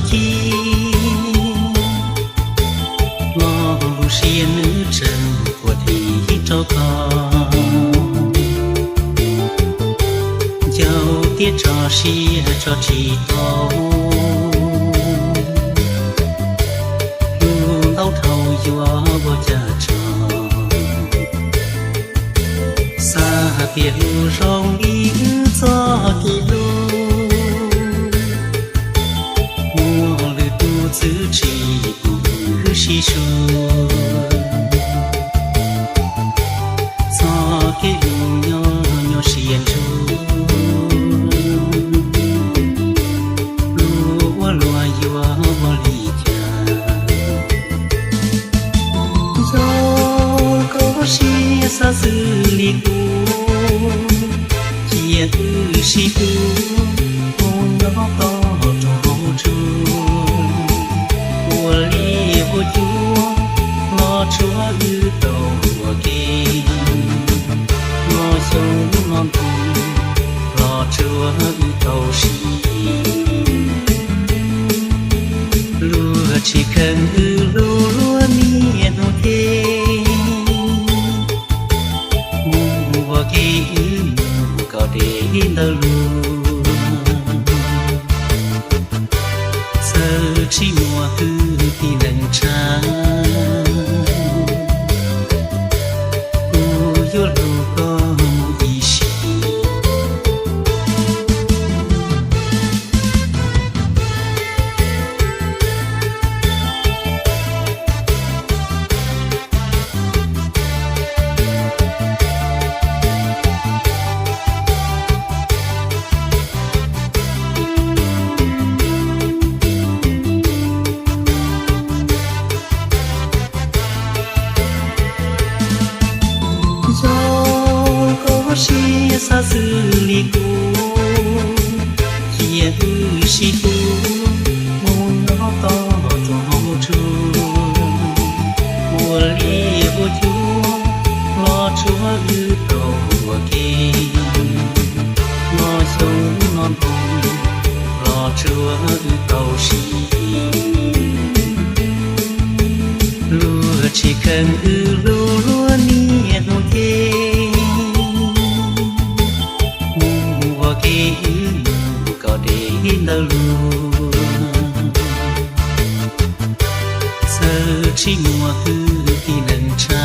ci, los lub siab nws tseem quaj thim rau koj. Ncaus tiab tso siab tso tsis tau, hlub ntau dhau yuav ua cas tso. Xav tias hlub zoo li wb txoj kev hlub, muaj lwm tus txwv tsis pub wb sib sua. Txoj kev hlub nyob nyob siab ntsug, hlub ua luaj yuav ua li cas. Yog koj siab xav xws li kuv, cia wb sib hlub mus nyob toj roob hauv tsua, ua liaj ua cuab los tsuav wb tau ua ke, los xyoo los ntuj los tsuav wb tau sib. Luag tsis kheev wb hlub luag niaj hnub thiab, mus ua ke wb mus kom deb ntawd lug. Txawm tsis muaj kwv tij neej tsa, kuv yuav hlub koj mus ib sim. Yog koj siab xav xws li kuv, cia wb sib hlub mus nyob toj roob hauv tsua, ua liaj ua cuab los tsuav wb tau ua ke, los xyoo los ntuj los tsuav wb tau sib. Luag tsis kheev wb hlub luag niaj hnub thiab, mus ua ke wb mus kom deb ntawd lug. Txawm tsis muaj kwv tij neej tsa,